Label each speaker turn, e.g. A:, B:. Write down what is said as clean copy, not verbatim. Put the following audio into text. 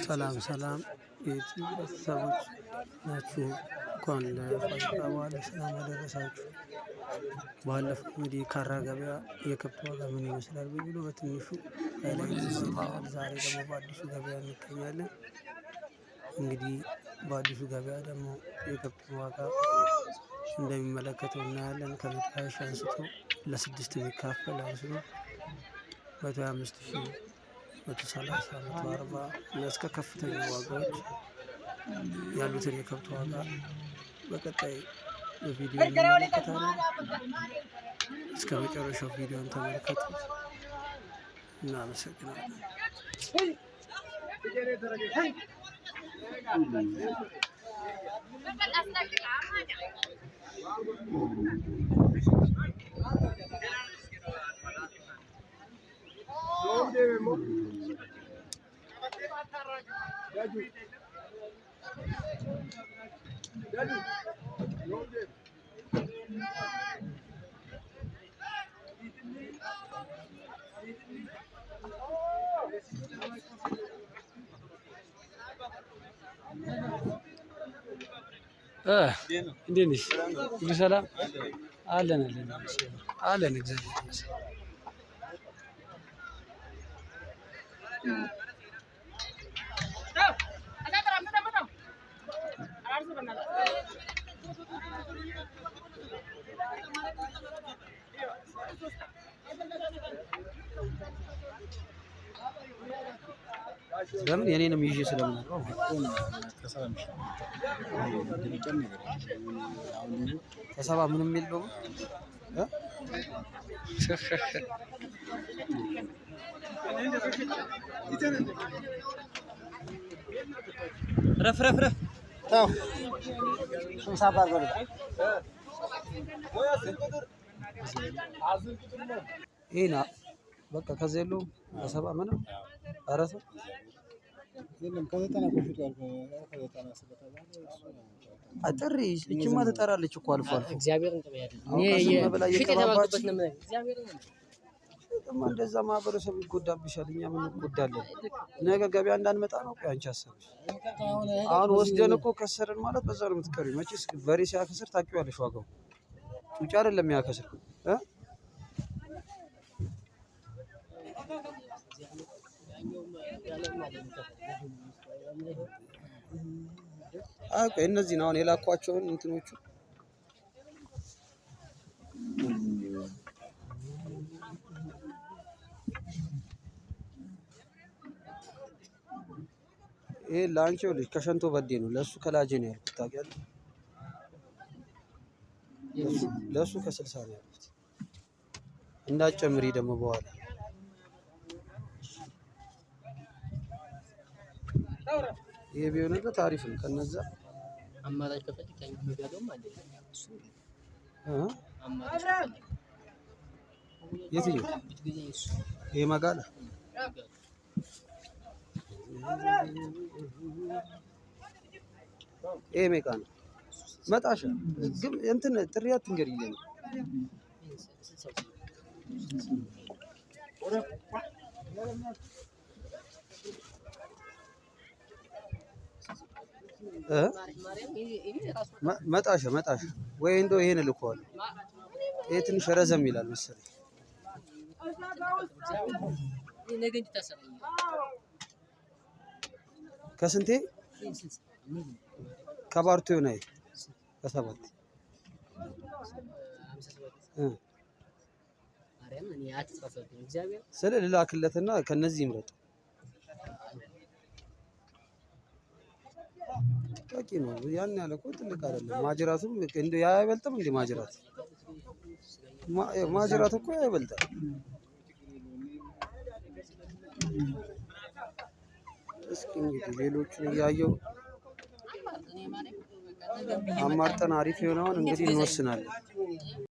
A: ሰላም ሰላም የዩቲዩብ ቤተሰቦች ናችሁ። እንኳን ለፋሲካ በዓል ሰላም አደረሳችሁ። ባለፈው እንግዲህ ካራ ገበያ የከብት ዋጋ ምን ይመስላል ብሎ በትንሹ ዛሬ ደግሞ በአዲሱ ገበያ እንገኛለን። እንግዲህ በአዲሱ ገበያ ደግሞ የከብት ዋጋ እንደሚመለከተው እናያለን። ከ120,000 አንስቶ ለስድስት የሚካፈል አንስቶ 125,000፣ 130፣ 140 እስከ ከፍተኛ ዋጋዎች ያሉትን የከብት ዋጋ በቀጣይ በቪዲዮ እንመለከታለን። እስከ መጨረሻው ቪዲዮን ተመልከቱ። እናመሰግናለን። እንዴት ነሽ? ሁሉ ሰላም አለን አለን አለን። እግዚአብሔር ይመስገን። ለምን የኔንም ይዤ ስለምኖረው ከሰባ ምንም የለውም። ረፍ ረፍ ረፍ ይሄን በቃ ከዚህ የለውም። ከሰባ ምንም ኧረ ተው ጥሪ እችማ ትጠራለች እኮ አልፎ አልፎ እንደዛ ማህበረሰቡ ይጎዳብሻል፣ እኛም እንጎዳለን። ነገ ገበያ እንዳንመጣ ነው። ቆይ አንቺ ሀሳብሽ አሁን ወስደን እኮ ከሰርን ማለት በዛ ነው የምትቀሪው። መቼስ በሬ ሲያከስር ታውቂዋለሽ ዋጋው ጩጫ አይደለም የሚያከስር እ አይ ቆይ እነዚህን አሁን የላኳቸውን እንትኖቹ ይሄ ለአንቺ ልጅ ከሸንቶ በዴ ነው፣ ለእሱ ከላጄ ነው ያልኩት። ታውቂያለሽ፣ ለእሱ ከ60 ነው ያልኩት። እንዳትጨምሪ ደግሞ በኋላ ይሄ ቢሆንለት አሪፍ ነው። ከነዛ
B: አማራጭ ከፈለክ ያኛው አለ። እሱ አማራጭ
A: የትኛው ይሄ መጋላ ይሄ ሜቃ ነው። መጣሻ ግን እንትን ጥሪ አትንገሪኝ። መጣሻ መጣሻ ወይ እንደው ይሄን እልከዋለሁ። ይሄ ትንሽ ረዘም ይላል መሰለኝ። ከስንቴ ከባርቱ ይሆናል ከሰባት ስለ ልላክለትና ከነዚህ ይምረጥ። በቂ ነው። ያን ያለ እኮ ትልቅ አይደለም። ማጅራቱም እንደ ያ አይበልጥም እንደ ማጅራት ማጅራት እኮ ያ ይበልጣል። እስኪ እንግዲህ ሌሎቹን እያየው አማርጠን አሪፍ የሆነውን እንግዲህ እንወስናለን።